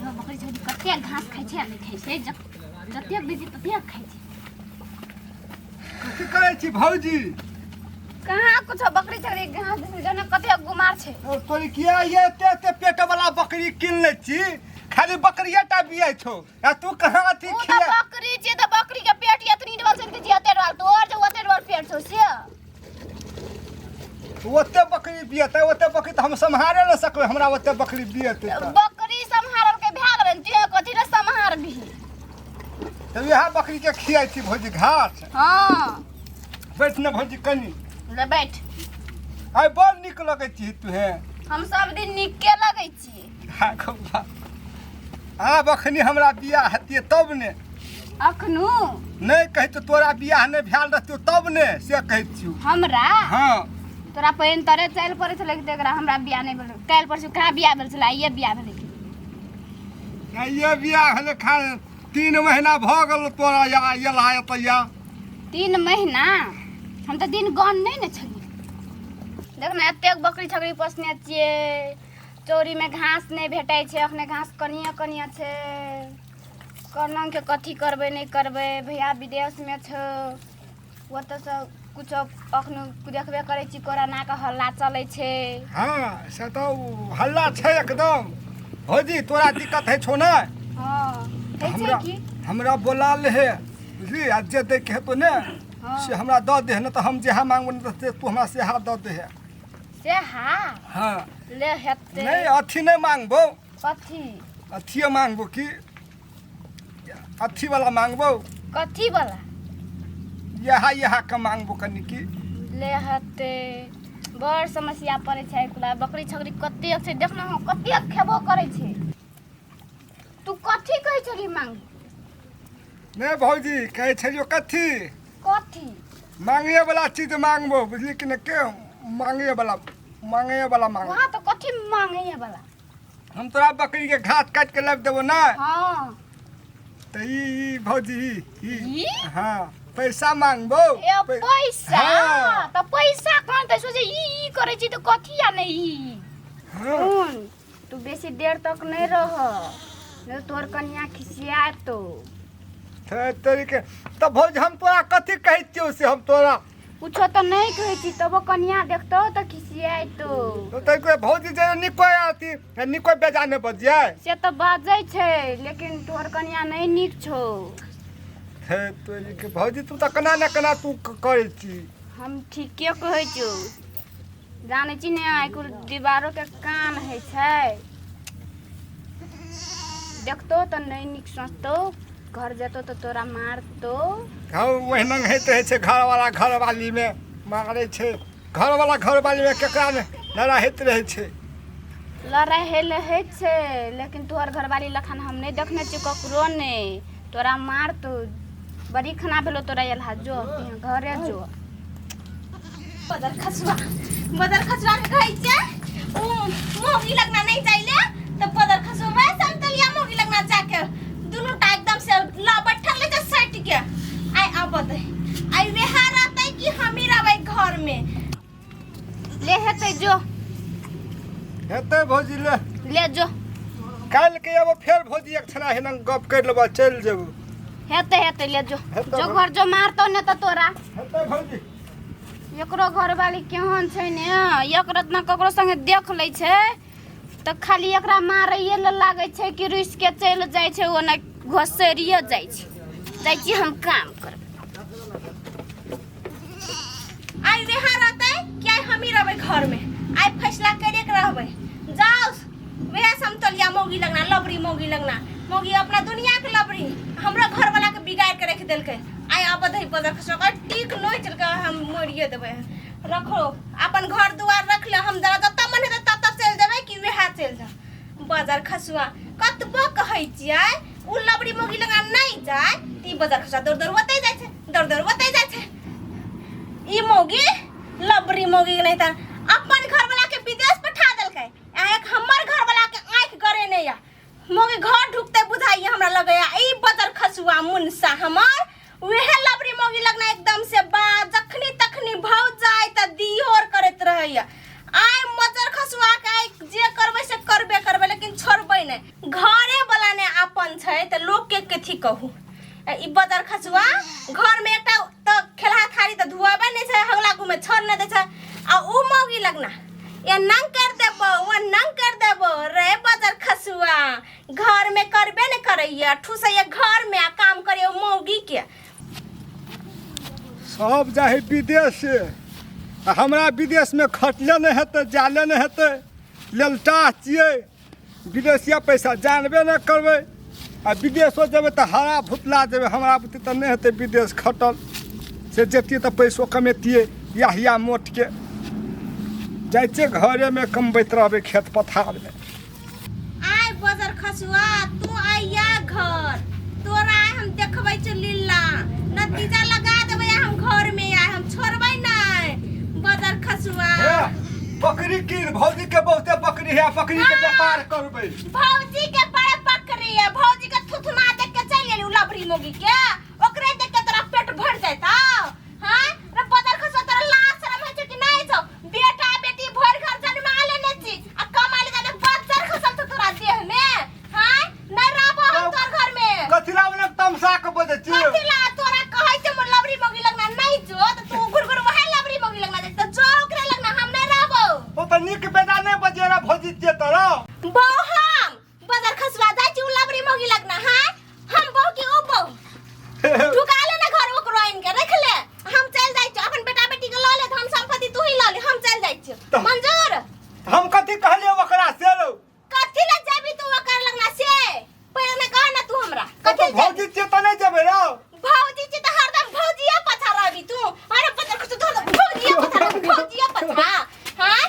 इहो बकरी छकरी कतेक घास खाइ छै आ नहि खाइ छै, जतेक दै छै ततेक खाइ छै। कथी करै छी भौजी? कहाँ कुछो, बकरी छकरी घास दै छै, जने कतेक गुमार छै। ओ तोरी किया ये एते एते पेट वाला बकरी किन लै छी? खाली बकरिये टा बियै छौ आ तू कहाँ अथी ओ तऽ खिया। बकरी छै तऽ बकरी के पेट एतनी डबल छै कि एते डबल, तोहर जे ओते डबल पेट छौ से। ओते बकरी बियतै, ओते बकरी तऽ हम सम्हारे नहि सकबै, हमरा ओते बकरी बियतै तऽ। बकरी सम्हारल के भए गेलै, ते कथी रे सम्हारबिही? तऽ इएह बकरी के खियाइ छी भौजी घास? हाँ। बैठ ने भौजी कनी। ले बैठ। आइ बड़ नीक लगै छी तुहे। हम सब दिन नीके लगै छी। हाँ, खौबा। आब अखनी हमरा बियाह हेतियै तब ने। अखनु? नहि कहै तऽ तोरा बियाह नहि भेल रहतौ तब ने, से कहै छियौ। हमरा? हाँ। तोरा पानि तरे चलि पड़ै छलै कि एकरा हमरा बियाह नहि भेल? काल्हि परसू कहाँ बियाह भेल छलै? आइए बियाह भेलै की? आइए बियाह भेलै? खा 3 महीना भऽ गेल तोरा या एला एतैया। 3 महीना? हम तऽ दिन गन नहि ने छलियै। देख ने, एतेक बकरी छकरी पोसने छियै, चौरीमे घास नहि भेटै छै, अखने घास कनिए कनिए छै। कोना के कथी करबै नहि करबै? भैया विदेशमे छौ, ओतऽसँ कुछो अखन देखबे करै छी, कोरोनाके हल्ला चलै छै। हाँ, से तऽ उ हल्ला छै एकदम। भौजी, तोरा दिक्कत होइ छौ ने? हँ, होइ छै। हमरा की? हमरा बोला ले हे, बुझली? आ जे दैके हेतौ ने हाँ। से हमरा दऽ दे, नहि तऽ हम जेहा मांगबो ने तऽ से तू हमरा सेहा दऽ दे। से हा? हाँ। ले, हेतै। नहि, अथी नहि मांगबो। कथी? अथिए मांगबो की, अथी वाला मांगबो। कथी वाला? यहाँ यहाँ के मांगबो कनि की। ले, हेतै। बड़ समस्या पड़ै छै आइ। बकरी छकरी कतेक छै देखना, हम कतेक खेबो करै छै। तू कथी कहै छली मांग? नहि भौजी, कहै छलियो कथी। कथी? मांगे वाला चीज मांगबो, बुझली कि नहि? के मांगे वाला, मांगे वाला मांग। वहाँ तऽ कथी मांगे वाला? हम तोरा बकरी के घास काटि के लाबि देबो ने? हाँ। तऽ ई ई भौजी ई ई? हाँ, पैसा मांगबो। ए पैसा? हाँ। तऽ पैसा कौन तऽ सोचे ई ई करै छी तऽ कथी आ नहि ई। हाँ। सुन, तू बेसी देर तक नहि रह, नहीं तो तोहर कनिया खिसियातो। तरीके तऽ भौज, हम तोरा कथी कहै छियौ से हम तोरा कुछो तऽ नहि कहै छी, तबो कनिया देखतो तऽ खिसियातो। तऽ कोइ भौजी जे निको अथी निको बेजा नहि बजियै। से तऽ बाजै छै, लेकिन तोहर कनिया नहि नीक छौ। हे तोरीके, भौजी तू तऽ केना ने केना तू करै छी। हम ठीके कहै छियौ। जानै छी ने, आइ कुल दीवारोके कान होइ छै। देखतो तऽ नहि नीक सोचतौ, घर जेतौ तऽ तोरा मारतौ। हँ, ओहिना होइत रहै छै, घरवाला घरवालीमे मारै छै, घरवाला घरवालीमे केकरा ने लड़ाइ होइत रहै छै। लड़ाइ होइ लए होइ छै, लेकिन तोहर घरवाली लखन हम नहि देखने छियै ककरो नहि। तोरा मारतौ। बड़ी खाना भेलो तोरा एलहा। जो घरे जो। बदर खसुआ, बदर खसुआ के कहै छै उ मोगी लगना नहीं जाइले त बदर खसुआ वह संतलिया मोगी लगना जाके दुनू टा एकदम से ला बैठल ले जा सट के। आइ आबत आइ वेहा रहतै कि हमी रहबै घर में। ले, हेतै, जो। हेतै भौजी, ले। ले जो। काल्हि के एबो फेर भौजी, एक छना हेना गप करि लेबो, चलि जेबो। हेतै, हेतै, ले जो। हेतै। जो घर जो, मारतौ ने तऽ तोरा। हेतै भौजी। एकरो घरवाली केहन छै ने, एक रत्ना ककरो संगे देख लै छै तऽ खाली एकरा मारैए लए लागै छै कि रुसि के चलि जाइ छै, ओना घोसरिए जाइ छै। जाइ छी हम काम करबै। आइ वेहा रहतै कि आइ हमी रहबै घर में, आइ फैसला करे के रहबै। जाओ वह समतलिया मौगी लगना, लबरी मौगी लगना, मौगी अपना दुनिया के लबरी हमरा घर वाला के बिगाड़ के रख देलकै। आइ आब दही बदर खसो टीक नोच के हम मरिए देबै। रखो अपन घर दुआर रख ले, हम जरा जतऽ मन हेतै ततऽ चलि जेबै कि वएह चलि जा। बजर खसुआ कतबो कहै छियै उ लबरी मौगी लगा नहि जाय तऽ ई बजर खसुआ दौड़ दौड़ ओतै जाइ छै, दौड़ दौड़ ओतै जाइ छै। ई मौगी लबरी मौगी नहि तऽ अपन घरवाला के विदेश पठा देलकै आ एक हमर घरवाला के आँखि गड़ेने या। मौगी घर ढुकते बुझाइए हमरा लगैया ई बजर खसुआ मुनसा हमर वएह लबरी मौगी लगना एकदम से बा जखनी तखनी भाव जाय तऽ दिहोर करैत रहैया। आइ मजर खसुआ के आइ जे करबै से करबे करबै, लेकिन छोड़बै नहि घरे वाला। लबड़ापन छै तऽ लोक के कथी कहू। ई बदर खसुआ घर में एकटा तऽ खेलहा थारी तऽ धुआबे नहि छै, हगला गुमे छोड़ नहि दै छै। आ उ मौगी लगना ये नंग कर देबो, वो नंग कर देबो रे बदर खसुआ, घर में करबे ने करैया, ठुसैया घर में आ काम करैया मौगी के। सब जाइ विदेश से, आ हमरा विदेशमे खटले नहि हेतै, जाले नहि हेतै, लेलटा छियै। विदेशिया पैसा जानबे नहि करबै, आ विदेशो जेबै तऽ हरा भुतला जेबै। हमरा बुते तऽ नहि हेतै विदेश खटल, से जैतियै तऽ पैसो कमेतियै। याहिया मोटके जाइ छियै, घरेमे कमबैत रहबै खेत पथारमे। आय बजर खसुआ, तू आइया घर, तोरा आइ हम देखबै छौ लीला, नतीजा लगा देबै हम घर में, आइ हम छोड़बै नहि बजर खसुआ। हे, बकरी कीन, भौजी के बहुते बकरी है, बकरी के व्यापार करबै। भौजी के बड़े बकरी है, भौजी के थुथुना देख के चल गेली उ लबरी मोगी के, ओकरे देख के तोरा पेट भर जाता। हां रे बदर खसुआ, तोरा लाज शरम होइ छौ कि नहि छौ? बेटा बेटी भरि घर जन्मा लेने छी आ कमाइ ले जाने बज्जर खसल छौ तोरा देह में। हां नहि रहबो हम तोर घर में। कथी ला ओने तमसा के बजै छी? कथी ला तोरा कहै छै मोर लबरी मोगी लगना नहि जो, त तू घुर घुर वहे लबरी मोगी लगना जाइ त जो ओकरे लगना, हम नहि रहबो। ओ तऽ नीक बेजा नहि बजेरा भौजी छियै तोरा। बहु हम बदर खसवा जाइ छी उ लबरी मोगी लगना। हां हम बहु की उ बहु ढुका ले ना घर ओकरो आनि के रख ले, हम चल जाइ छी। अपन बेटा बेटी के लऽ ले, धन संपत्ति तू ही लऽ ले, हम चल जाइ छी। मंजूर? हम कथी कहलियै ओकरा से रौ? कथी ले जेबी तू ओकर लगना से पहिले ना कह ना तू हमरा कथी तऽ भौजी छियै तऽ नहि जेबै रौ? भौजी छी तऽ हरदम भौजिया पछा रहबी तू। अरे पत्थर कुछ धर, भौजिया पछा रहबी, भौजिया पछा। हां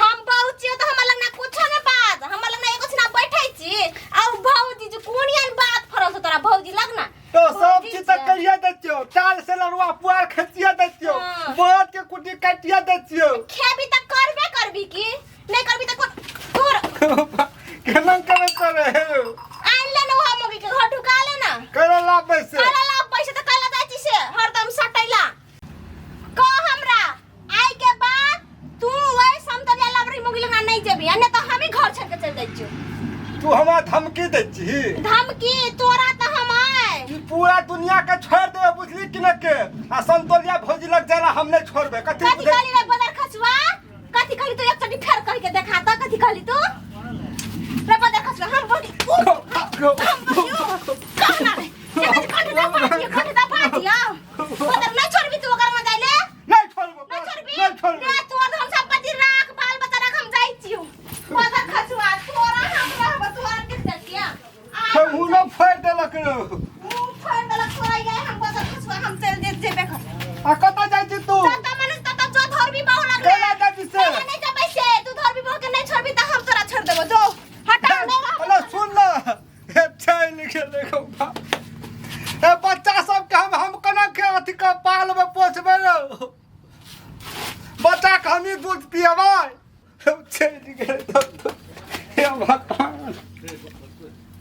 हम बहु छियो तऽ हमर लगना कुछो ने बात, हमर लगना एगो छिना बैठै छी। आ उ भौजी जे कोन एहन बात फरल छौ तोरा भौजी लगना? तो सब भौजी चीज तऽ छै। करिए दै छियौ, चाल से लड़ुआ पुआर खेचिए दै छियौ, हाँ। मरद के कुटी काटिए दै छियौ। खेबी तऽ करबे करबी की नहि करबी तऽ कोन तोर केना करे करे हे? आनि ले ना वहाँ मौगी के घर ढुका ले ना। करे ला पैसे। करे ला पैसे तऽ कैला जाइ छी से हरदम सटैला। कह हमरा आइ के बाद तू वही समतलिया लबरी मुगी लगा नहीं जेबी, आ नहीं तो हम ही घर छोड़ के चल जाइ छियौ। तू हमरा धमकी दै छी? धमकी तोरा तऽ हम आइ ई पूरा दुनिया के छोड़ देबे, बुझली कि न के? आ संतोलिया भौजी लग जाला हम नहीं छोड़बे। कथी कथी बुझै? कहली रे बदर खसुआ? कथी कहली तू? एक चटी फेर कह के देखा त कथी कहली तू रे बदर खसुआ? हम बोली हम बोली कहना रे एकर खंड दा पाटियो, खंड दा पाटियो। बदर नहीं छोड़बी तू ओकर में जाइले? नहीं छोड़बो। नहीं छोड़बी? नहीं छोड़बो। रे तोर हम संपत्ति राख, बाल बच्चा राख, हम जाइ छियौ। बदर खसुआ तोरा हम रहब, तोरा देख देतिया। हम हुनो फोड़ देलक रे। मुंह फोड़ देलक तोरा। ये हम बदर खसुआ हम चल जेबे घर। आ कतऽ